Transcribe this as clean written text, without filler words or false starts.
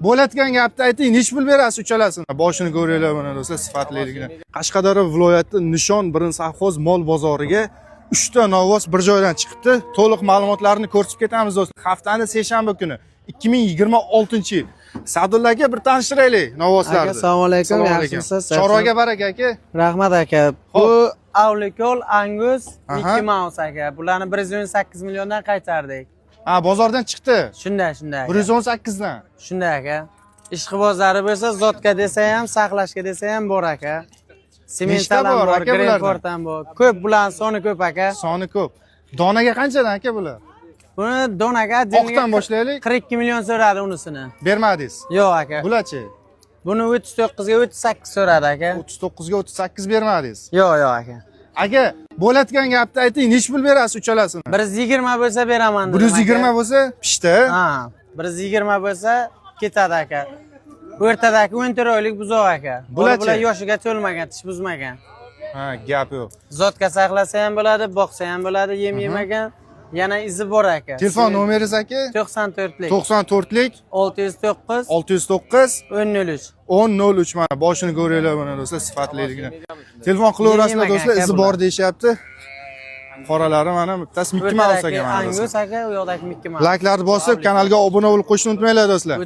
Bo'layotgan gapni ayting, nechi pul berasiz uchalasini? Boshini ko'ringlar mana do'stlar, sifatliligini. Qashqadaryo viloyati Nishon birinchi sovxoz mol bozoriga 3 ta novvos bir joydan chiqibdi. To'liq ma'lumotlarni ko'rsatib ketamiz do'stlar. Haftani seshanba kuni 2026-yil. Sadulla aka, bir tanishtiraylik novvoslarni. Aka, assalomu alaykum, Assalomu alaykum. yaxshimisiz? Chorvaga baraka aka. Rahmat aka. Bu Avlikol Angus Mickey Mouse aka. Bularni 118 milliondan qaytardik. Ha, bozordan chiqdi. Shunday, shunday aka. 118 dan. Shunday aka. Ishqibozlari bo'lsa, зотка desa ham, saqlashga desa ham bor aka. Nechta Semental ham bor bor, aka bulardan? Greenford ham bor. Ko'p, bularning soni ko'p aka. Soni ko'p. Donaga qanchadan aka bular? Buni donaga Oqdan boshlaylik. 42 million so'radi unisini. Bermadingiz. Yo'q aka. Bularchi? Buni 39 ga 38 so'radi aka. 39 ga 38 bermadingiz. Yo'q, yo'q aka. Aka, bo'layotgan gapni ayting, nechi pul berasiz uchalasini? 120 bo'lsa beraman dedim aka. 120 bo'lsa, pishdi. Ha, 120 bo'lsa ketadi aka. O'rtadagi 14 oylik buzoq aka. Bularchi? Bular yoshiga to'lmagan, tish buzmagan. Ha, gap yo'q. Зотка saqlasa ham bo'ladi, boqsa ham bo'ladi, yem yemagan. Yana izi bor aka. Telefon nomeringiz aka? 94lik 94lik 609 609 1003. 1003. Mana boshini ko'ringlar mana do'stlar, sifatliligini. Telefon qilaverasizlar Yem do'stlar, aka izi bular. bor deyishyapti. Qoralari mana bittasi Mickey Mouse O'rtadagi aka mana Angus do'stlar. aka, u yoqdagi Mickey Mouse. Layklarni bosib, kanalga obuna bo'lib qo'yishni unutmanglar do'stlar.